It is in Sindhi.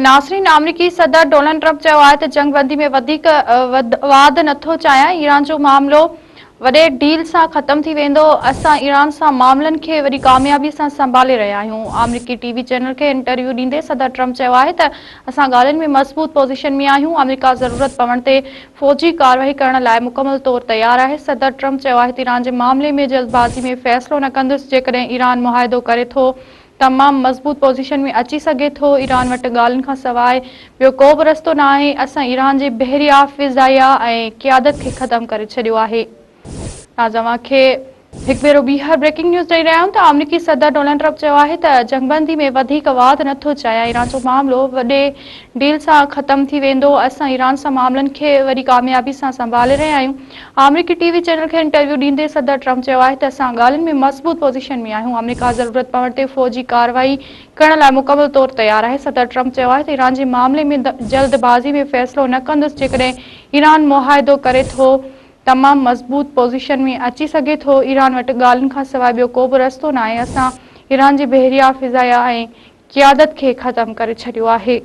ناظرين آمريڪي صدر ڊونلڊ ٽرمپ چيو آهي ته جنگ بندي ۾ وڌيڪ واڌ نٿو چاهيان، ايران جو معاملو وڏي ڊيل سان ختم ٿي ويندو، اسان ايران سان معاملن کي وڏي ڪاميابي سان سنڀالي رهيا آهيون. آمريڪي ٽي وي چينل کي انٽرويو ڏيندي صدر ٽرمپ چيو آهي ته اسان ڳالهين ۾ مضبوط پوزيشن ۾ آهيون، آمريڪا ضرورت پوڻ تي فوجي ڪارروائي ڪرڻ لاء مڪمل طور تيار آهي. صدر ٽرمپ چيو آهي ته ايران جي معاملي ۾ جلدبازي ۾ فيصلو نه ڪندس، جيڪڏهن ايران معاهدو ڪري ٿو تمام مضبوط پوزيشن ۾ اچي سگهي ٿو، ايران وٽ ڳالهين کانسواء ٻيو ڪو به رستو نه آهي، اسان ايران جي بحريه، فضائيه ۽ قيادت کي ختم ڪري ڇڏيو آهي. ناز اوهان کي هڪ ڀيرو ٻيهر بريڪنگ نيوز ڏئي رهيا آهيون ته آمريڪي صدر ڊونلڊ ٽرمپ چيو آهي ته جنگبندي ۾ وڌيڪ واڌ نه ٿو چاهيان، ايران جو معاملو وڏي ڊيل سان ختم ٿي ويندو، اسان ايران سان معاملن کي وڏي ڪاميابي سان سنڀالي رهيا آهيون. آمريڪي ٽي وي چينل کي انٽرويو ڏيندي صدر ٽرمپ چيو آهي ته اسان ڳالهين ۾ مضبوط پوزيشن ۾ آهيون، آمريڪا ضرورت پوڻ تي فوجي ڪارروائي ڪرڻ لاء مڪمل طور تيار آهي. صدر ٽرمپ چيو آهي ته ايران جي معاملي ۾ جلد بازي ۾ فيصلو نه ڪندس، جيڪڏهن ايران معاهدو ڪري ٿو تمام مضبوط پوزيشن ۾ اچي سگهي ٿو، ايران وٽ ڳالهين کانسواء ٻيو ڪو به رستو ناهي، اسان ايران جي بحريه، فضائيه ۽ قيادت کي ختم ڪري ڇڏيو آهي.